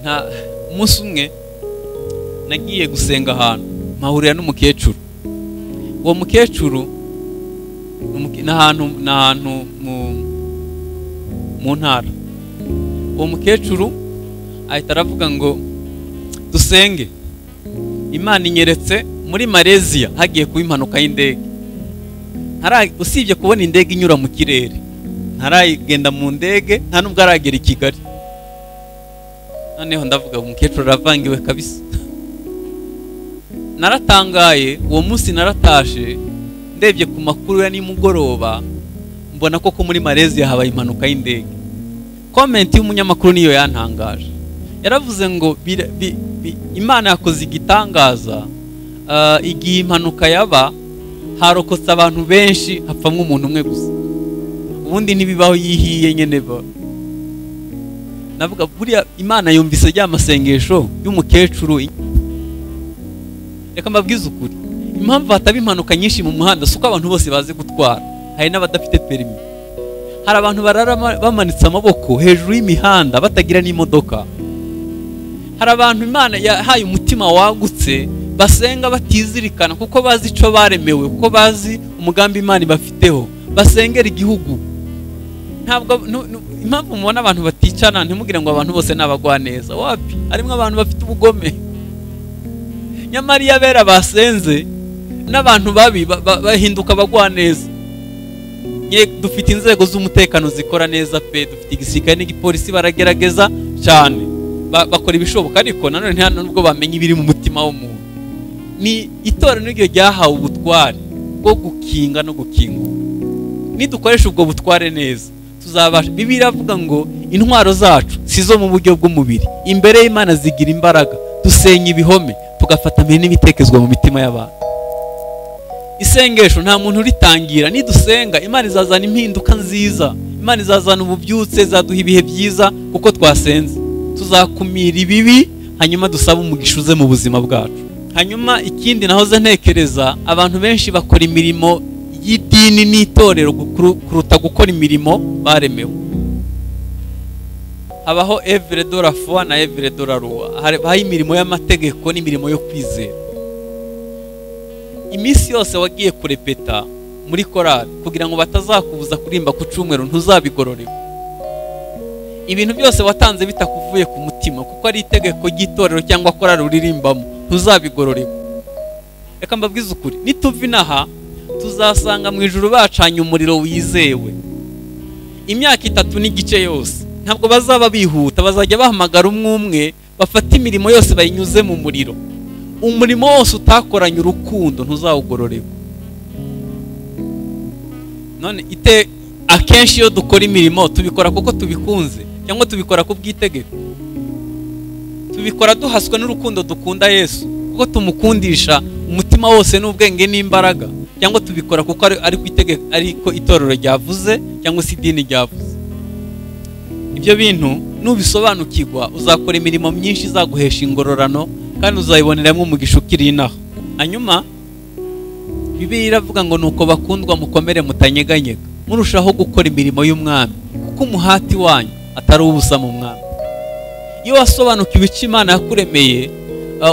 nta umunsi umwe nagiye gusenga ahantu mpahurira n'umukecuru. Uwo mukecuru n'ahantu mu ntara. Uwo mukecuru ahita aravuga ngo dusenge, Imana inyeretse muri Malaysia hagiye kuba impanuka y'indege. Usibye kubona indege inyura mu kirere, ntaragenda mu ndege, nta nubwo aragera i Kigali. Noneho ndavuga umukecuru aravangiwe kabisa. Naratangaye uwo munsi, naratashe ndebye ku makuru ya nimugoroba mbona koko muri Malaysia habaye impanuka y'indege. Comment y'umunyamakuru niyo yantangaje. Yaravuze ngo Imana yakoze igitangaza, igihe impanuka yaba harokotse abantu benshi hapfamwe umuntu umwe gusa. Ubundi ntibibaho yihiye nyene ba. Navuga buriya Imana yumvise rya masengesho y'umukecuru. Reka mbabwize ukuri, impamvu hataba impanuka nyinshi mu muhanda suko abantu bose bazi gutwara, hari n'abadafite permis. Hari abantu barara bamanitse amaboko hejuru y'imihanda batagira n'imodoka. Hari abantu Imana yahaye umutima wagutse basenga batizirikana kuko bazi ico baremewe, kuko bazi umugambi Imana ibafiteho, basengera igihugu. Ntabwo impamvu mubona abantu baticana ntimugire ngo abantu bose nabagwa neza, wapi, harimo abantu bafite ubugome. Nyamara iyo abera basenze n'abantu babi bahinduka abagwa neza. Dufite inzego z'umutekano zikora neza pe, dufite igisirikare n'igipolisi baragerageza cyane, bakora ibishoboka, ariko nanone nta nubwo bamenya ibiri mu mutima w'umuntu. Ni itorero n'iryo ryahawe ubutware bwo gukinga no gukingura. Nidukoresha ubwo butware neza tuzabasha. Bibiliya iravuga ngo intwaro zacu si zo mu buryo bw'umubiri, imbere y'Imana zigira imbaraga, dusenya ibihome tugafata mbere n'ibitekezwa mu mitima y'abantu. Isengesho nta muntu uritangira. Nidusenga Imana izazana impinduka nziza, Imana izazana ububyutse, izaduha ibihe byiza kuko twasenze. Tuzakumira ibibi hanyuma dusabe umugisha uze mu buzima bwacu. Hanyuma ikindi nahoze ntekereza, abantu benshi bakora imirimo y'idini n'itorero kuruta gukora imirimo baremewe. Habaho œuvre de la foi na œuvre de la loi. Habaho imirimo y'amategeko n'imirimo yo kwizera. Iminsi yose wagiye kurepeta muri korali kugira ngo batazakubuza kurimba ku cyumweru, ntuzabigororerwa. Ibintu byose watanze bitakuvuye ku mutima kuko ari itegeko ry'itorero cyangwa korali uririmbamo, ntuzabigororerwa. Reka mbabwize ukuri, nituva inaha tuzasanga mu ijuru bacanye umuriro wizewe. Imyaka 3 n'igice yose ntabwo bazaba bihuta, bazajya bahamagara umwe umwe, bafata imirimo yose bayinyuze mu muriro. Umurimo wose utakoranye urukundo ntuzawugororerwa. None ite akenshi iyo dukora imirimo tubikora kuko tubikunze cyangwa tubikora ku bw'itegeko? Tubikora duhaswe n'urukundo dukunda Yesu kuko tumukundisha umutima wose n'ubwenge n'imbaraga, cyangwa tubikora kuko ari ku itegeko, ariko itorero ryavuze cyangwa se idini ryavuze. Ibyo bintu nubisobanukirwa uzakora imirimo myinshi izaguhesha ingororano Kandi uzayiboneramo umugisha ukiri inaha. Hanyuma Bibiliya iravuga ngo nuko bakundwa mukomere mutanyeganyega, murushaho gukora imirimo y'umwami, kuko umuhati wanyu atari ubusa mu mwami. Iyo wasobanukiwe icyo Imana yakuremeye,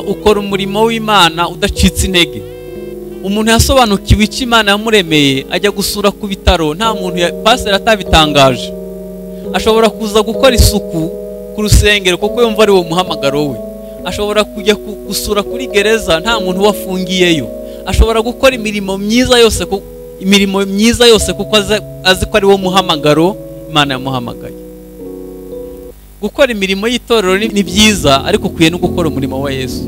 ukora umurimo w'Imana udacitse intege. Umuntu yasobanukiwe icyo Imana yamuremeye ajya gusura ku bitaro nta muntu pastor atabitangaje. Ashobora kuza gukora isuku ku rusengero kuko yumva ari wo muhamagaro we. Ashobora kujya gusura kuri gereza nta muntu wafungiyeyo. Ashobora gukora imirimo myiza yose, imirimo myiza yose kuko azi ko ari wo muhamagaro Imana yamuhamagaye. Gukora imirimo y'itorero ni byiza, ariko ukwiye no gukora umurimo wa Yesu.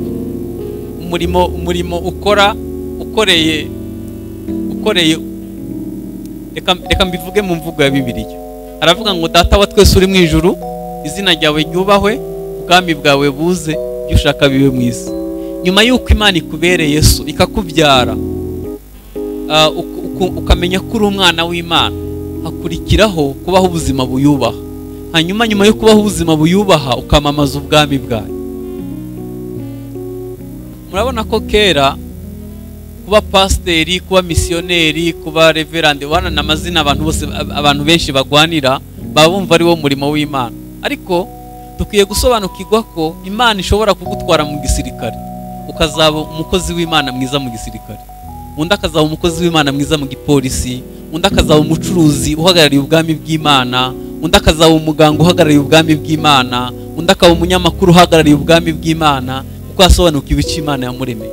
Umurimo ukora ukoreye reka mbivuge mu mvugo ya Bibiliya. Aravuga ngo Data wa twese uri mu ijuru, izina ryawe ryubahwe, ubwami bwawe buze, ibyo ushaka bibe mu isi. Nyuma y'uko Imana ikubereye Yesu ikakubyara, ukamenya ko uri umwana w'Imana, hakurikiraho kubaho ubuzima buyubaha. Hanyuma nyuma yo kubaho ubuzima buyubaha, ukamamaza ubwami bwayo. Murabona ko kera kuba pasiteri, kuba misiyoneri, kuba reverande, wana n'amazina abantu bose, abantu benshi bagwanira, babumva ari wo murimo w'Imana. Ariko dukwiye gusobanukirwa ko Imana ishobora kugutwara mu gisirikare, ukazaba umukozi w'Imana mwiza mu gisirikare, undi akazaba umukozi w'Imana mwiza mu gipolisi, undi akazaba umucuruzi uhagarariye ubwami bw'Imana, undi akazaba umuganga uhagarariye ubwami bw'Imana, undi akaba umunyamakuru uhagarariye ubwami bw'Imana, kuko yasobanukiwe icyo Imana yamuremeye.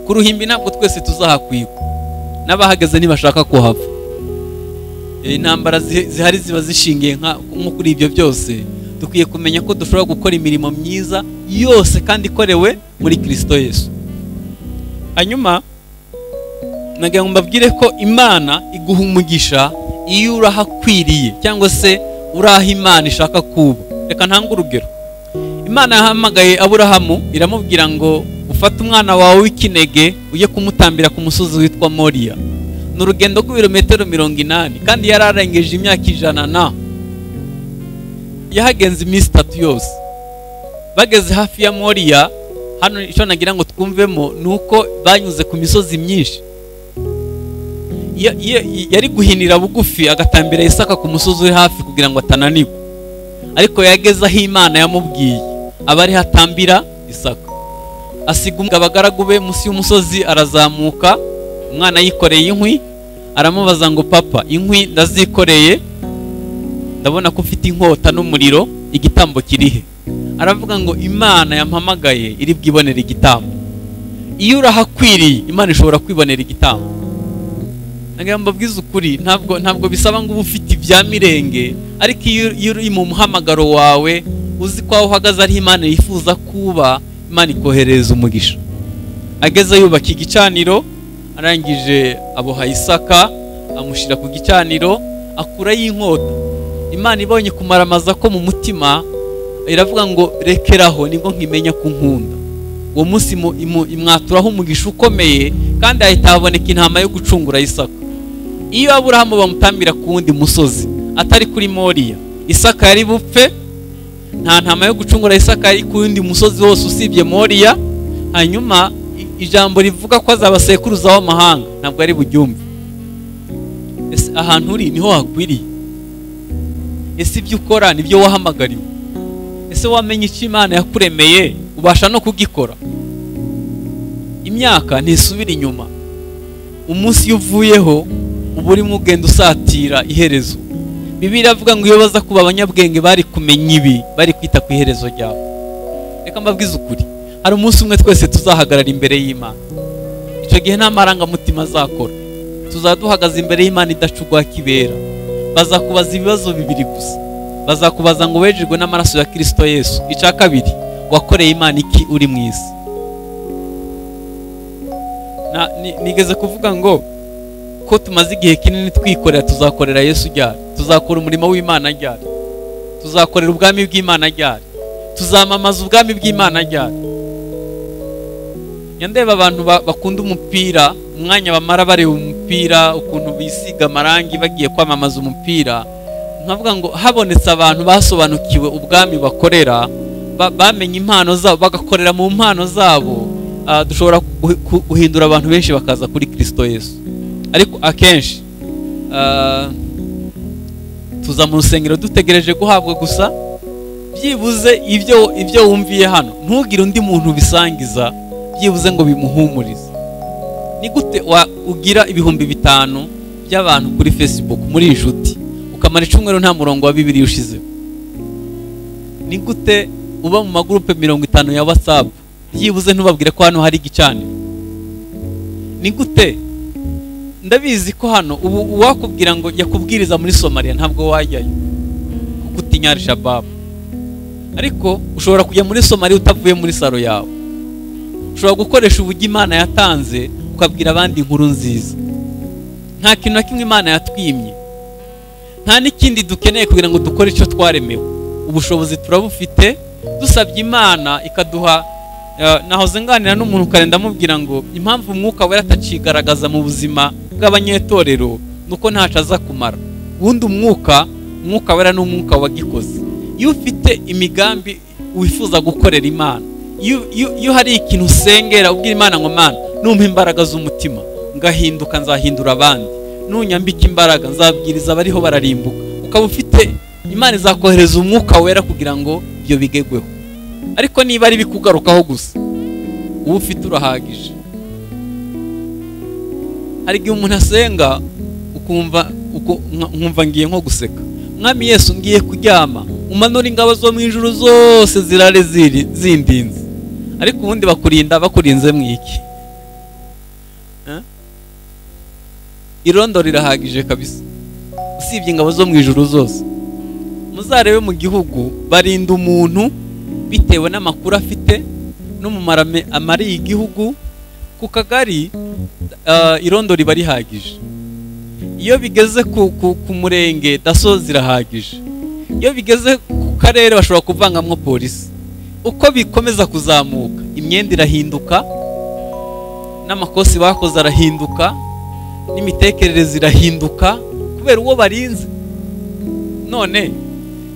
Ku ruhimbi ntabwo twese tuzahakwigwa, n'abahageze ntibashaka kuhava. Intambara zihari ziba zishingiye nko kuri ibyo byose. Dukwiye kumenya ko dushobora gukora imirimo myiza yose kandi ikorewe muri Kristo Yesu. Hanyuma nagira ngo mbabwire ko Imana iguha umugisha iyo urahakwiriye, cyangwa se uraha Imana ishaka kuba. Reka ntange urugero. Imana yahamagaye Aburahamu iramubwira ngo ufate umwana wawe w'ikinege ujye kumutambira ku musozi witwa Moriya. Ni urugendo rw'ibirometero 80, kandi yararengeje imyaka 100 na yahagenze iminsi 3 yose. Bageze hafi ya Moriya, hano icyo nagira ngo twumvemo nuko banyuze ku misozi myinshi. Yari guhinira bugufi agatambira Isaka ku musozi uri hafi kugira ngo atananirwa, ariko yageze aho Imana yamubwiye abari hatambira Isaka. Asiga abagaragu be munsi y'umusozi, arazamuka. Umwana yikoreye inkwi, aramubaza ngo papa, inkwi ndazikoreye, ndabona ko ufite inkota n'umuriro, igitambo kirihe? Aravuga ngo Imana yampamagaye iri bwibonere igitambo. Iyo urahakwiriye, Imana ishobora kwibonera igitambo. Nagira mbabwize ukuri, ntabwo bisaba ngo ube ufite ibya mirenge, ariko iyo uri mu muhamagaro wawe uzi ko aho uhagaze ari Imana yifuza kuba, Imana ikoherereza umugisha. Ageze yubaka igicaniro, arangije aboha Isaka amushyira ku gicaniro, akurayo inkota. Imana ibonye kumaramaza ko mu mutima, iravuga ngo rekeraho nibwo nkimenya ku nkunda. Uwo munsi imwaturaho umugisha ukomeye, kandi ahita haboneka intama yo gucungura Isaka. Iyo Aburahamu bamutambira ku wundi musozi atari kuri Moriya, Isaka yari bupfe. Nta ntama yo gucungura Isaka yari ku wundi musozi wose usibye Moriya. Hanyuma ijambo rivuga ko azaba sekuruza w'amahanga ntabwo ari buryumve. Ese ahantu uri niho hakwiriye? Ese ibyo ukora nibyo wahamagariwe? Ese wamenye icyo Imana yakuremeye ubasha no kugikora? Imyaka ntisubira inyuma. Umunsi iyo uvuyeho uba urimo ugenda usatira iherezo. Bibiliya iravuga ngo iyo baza kuba abanyabwenge bari kumenya ibi, bari kwita ku iherezo ryabo. Reka mbabwize ukuri, hari umunsi umwe twese tuzahagarara imbere y'Imana. Icyo gihe nta marangamutima azakora. Tuzaduhagaze imbere y'Imana idacugwa kibera. Bazakubaza ibibazo bibiri gusa. Bazakubaza ngo wejejwe n'amaraso ya Kristo Yesu. Icya kabiri, wakoreye Imana iki uri mu isi? Nigeze kuvuga ngo ko tumaze igihe kinini twikorera, tuzakorera Yesu ryari? Tuzakora umurimo w'Imana ryari? Tuzakorera ubwami bw'Imana ryari? Tuzamamaza ubwami bw'Imana ryari? Nyandeba abantu bakunda umupira, umwanya bamara bareba umupira, ukuntu bisiga amarangi bagiye kwamamaza umupira, nkavuga ngo habonetse abantu basobanukiwe ubwami bakorera, bamenye impano zabo bagakorera mu mpano zabo, dushobora guhindura abantu benshi bakaza kuri Kristo Yesu. Ariko akenshi tuza mu rusengero dutegereje guhabwa gusa. Byibuze ibyo wumviye hano ntugire undi muntu bisangiza, byibuze ngo bimuhumurize. Ni gute ugira 5000 by'abantu kuri Facebook muri inshuti, ukamara icyumweru nta murongo wa Bibiliya ushizeho? Ni gute uba mu magrupe 50 ya WhatsApp, byibuze ntubabwire ko hano hari igicaniro? Ni gute? Ndabizi ko hano ubu uwakubwira ngo yakubwiriza muri Somalia ntabwo wajyayo kuko utinya Al-Shabaab. Ariko ushobora kujya muri Somalia utavuye muri saro yawe. Ushobora gukoresha uburyo Imana yatanze ukabwira abandi inkuru nziza. Nta kintu na kimwe Imana yatwimye, nta n'ikindi dukeneye kugira ngo dukore icyo twaremewe. Ubushobozi turabufite, dusabye Imana ikaduha. Nahoze nganira n'umuntu kare ndamubwira ngo impamvu umwuka wera atacigaragaza mu buzima bw'abanyetorero nuko ntaco aza kumara. Ubundi umwuka wera ni umwuka wagikoze. Iyo ufite imigambi wifuza gukorera Imana, iyo hari ikintu usengera ubwira Imana ngo Mana numpa imbaraga z'umutima ngahinduka nzahindura abandi, nunyambika imbaraga nzabwiriza abariho bararimbuka, ukaba ufite Imana izakohereza umwuka wera kugira ngo ibyo bigegweho. Ariko niba ari bikugarukaho gusa, uba ufite urahagije. Hari igihe umuntu asenga ukumva nkumva ngiye nko guseka. Mwami Yesu ngiye kuryama, umanura ingabo zo mu ijuru zose zirare zindinze. Ariko ubundi bakurinda bakurinze mwiki? Irondo rirahagije kabisa, usibye ingabo zo mu ijuru zose. Muzarebe mu gihugu barinda umuntu bitewe n'amakuru afite n'umumaro amariye igihugu. Ku kagari irondo riba rihagije. Iyo bigeze ku murenge daso zirahagije. Iyo bigeze ku karere bashobora kuvangamwo polisi. Uko bikomeza kuzamuka imyenda irahinduka, n'amakosi bakoze arahinduka, n'imitekerereze irahinduka kubera uwo barinze. None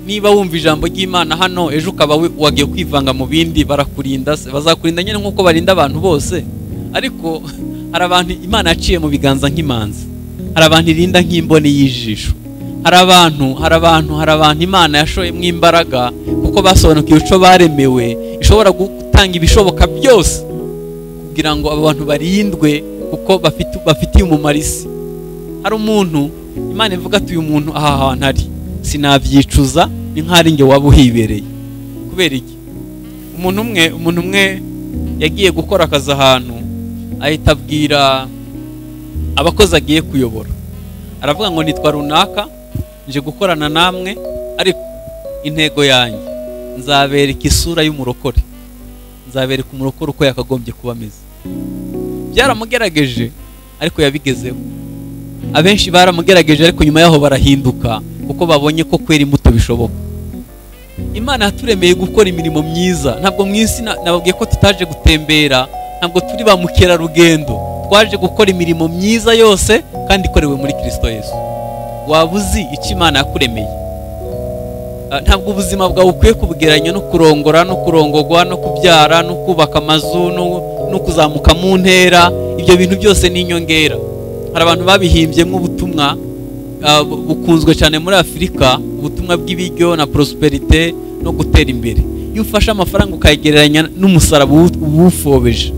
niba wumva ijambo ry'Imana hano ejo ukaba wagiye kwivanga mu bindi, barakurinda, bazakurinda nyine nkuko barinda abantu bose. Ariko hari abantu Imana yaciye mu biganza nk'imanzi, hari abantu irinda nk'imboni y'ijisho, hari abantu Imana yashoyemo imbaraga kuko basobanukiwe ico baremewe, ishobora gutanga ibishoboka byose kugira ngo abo bantu barindwe kuko bafitiye umumaro isi. Hari umuntu Imana ivuga ati uyu muntu aha hantu ari sinabyicuza, ni nk'ari nge waba uhibereye. Kubera iki? Umuntu umwe yagiye gukora akazi ahantu, ahita abwira abakozi agiye kuyobora, aravuga ngo nitwa runaka, nje gukorana namwe, ariko intego yanjye nzabereka isura y'umurokore, nzabereka umurokore uko yakagombye kuba ameze. Byaramugerageje ariko yabigezeho. Abenshi baramugerageje ariko nyuma yaho barahinduka kuko babonye ko kwera imbuto bishoboka. Imana yaturemeye gukora imirimo myiza. Ntabwo mu isi nababwiye ko tutaje gutembera, ntabwo turi ba mukerarugendo, twaje gukora imirimo myiza yose kandi ikorewe muri Kristo Yesu. Waba uzi icyo Imana yakuremeye? Ntabwo ubuzima bwawe ukwiye kubugereranya no kurongora no kurongogwa no kubyara no kubaka amazu no kuzamuka mu ntera. Ibyo bintu byose ni inyongera. Hari abantu babihimbyemo ubutumwa bukunzwe cyane muri Afurika, ubutumwa bw'ibiryo na prosperite no gutera imbere. Iyo ufashe amafaranga ukayegereranya n'umusaraba uwufobeje,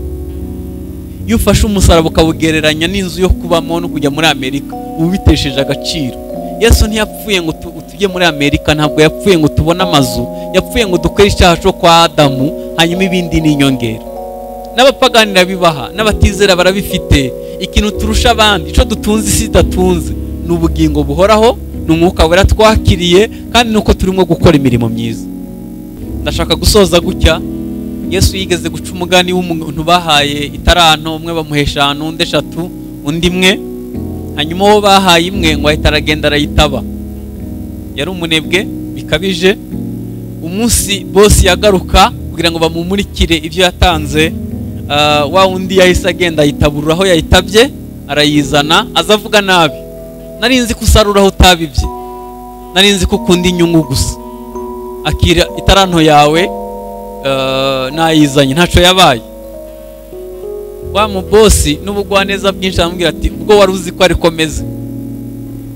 iyo ufashe umusaraba ukawugereranya n'inzu yo kubamo no kujya muri Amerika, ubitesheje agaciro. Yesu ntiyapfuye ngo tujye muri Amerika, ntabwo yapfuye ngo tubone amazu, yapfuye ngo dukore icyaha cyo kwa Adamu, hanyuma ibindi ni inyongera. N'abapagani bibaha, n'abatizera barabifite. Ikintu turusha abandi, ico dutunze isi idatunze, ni ubugingo buhoraho, ni umwuka wera twakiriye, kandi nuko turimo gukora imirimo myiza. Ndashaka gusoza gutya. Yesu yigeze guca umugani w'umuntu bahaye itaranto, umwe bamuha 5, undi 3, undi imwe. Hanyuma uwo bahaye imwe ngo ahita aragenda arayitaba. Yari umunebwe bikabije. Umunsi bosi yagaruka kugira ngo bamumurikire ibyo yatanze, wa undi yahise agenda ayitaburura aho yayitabye, arayizana, aza avuga nabi: nari nzi ko usarura aho utabibye, nari nzi ko ukunda inyungu gusa, akira itaranto yawe Nayizanye ntaco yabaye. Wa mubosi n'ubugwaneza bwinshi aramubwira ati ubwo wari uzi ko ariko meze,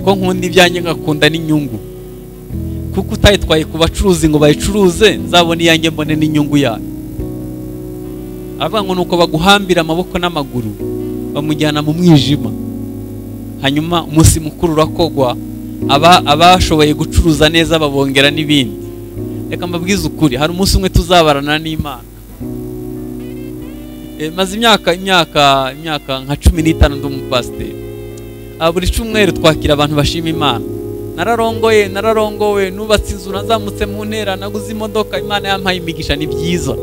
ko nkunda ibyanjye ngakunda n'inyungu, kuko utayitwaye ku bacuruzi ngo bayicuruze nzabone iyanjye mbone n'inyungu yayo. Aravuga ngo nuko baguhambira amaboko n'amaguru bamujyana mu mwijima. Hanyuma umunsi mukuru urakogwa, abashoboye gucuruza neza babongera n'ibindi. Reka mbabwize ukuri, hari umunsi umwe tuzabarana n'Imana. Maze imyaka nka 15 ndi umupasiteri. Buri cyumweru twakira abantu bashima Imana. Nararongoye, nararongowe, nubatse inzu, nazamutse mu ntera, naguze imodoka, Imana yampaye imigisha, ni byiza.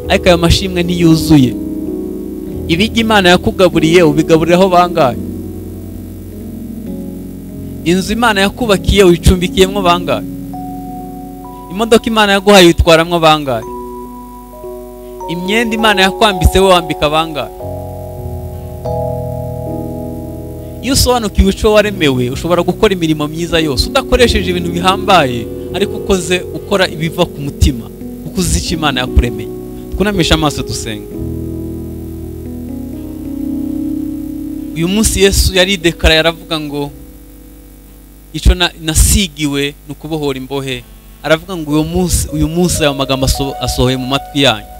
Ariko ayo mashimwe ntiyuzuye. Ibijya Imana yakugaburiye ubigaburiraho bangahe? Inzu Imana yakubakiye uyicumbikiyemo bangahe? Imodoka Imana yaguhaye uyitwaramwo bangahe? Imyenda Imana yakwambitse we wambika bangahe? Iyo usobanukiwe ico waremewe ushobora gukora imirimo myiza yose udakoresheje ibintu bihambaye, ariko ukoze ukora ibiva ku mutima, kuko uzi icyo Imana yakuremeye. Twunamisha amaso dusenga. Uyu munsi Yesu yaridekara, yaravuga ngo ico nasigiwe ni ukubohora imbohe. Aravuga ngo uyu munsi ayo magambo asohoye mu matwi yanyu.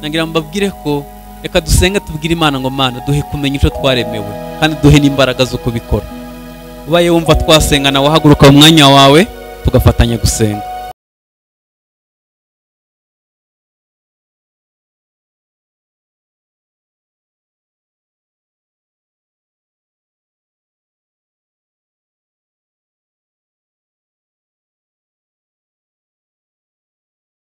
Nagira mbabwire ko reka dusenge tubwire Imana ngo Mana duhe kumenya ico twaremewe kandi duhe n'imbaraga zo kubikora. Ubaye wumva twasenga nawe wahaguruka mu mwanya wawe tugafatanya gusenga.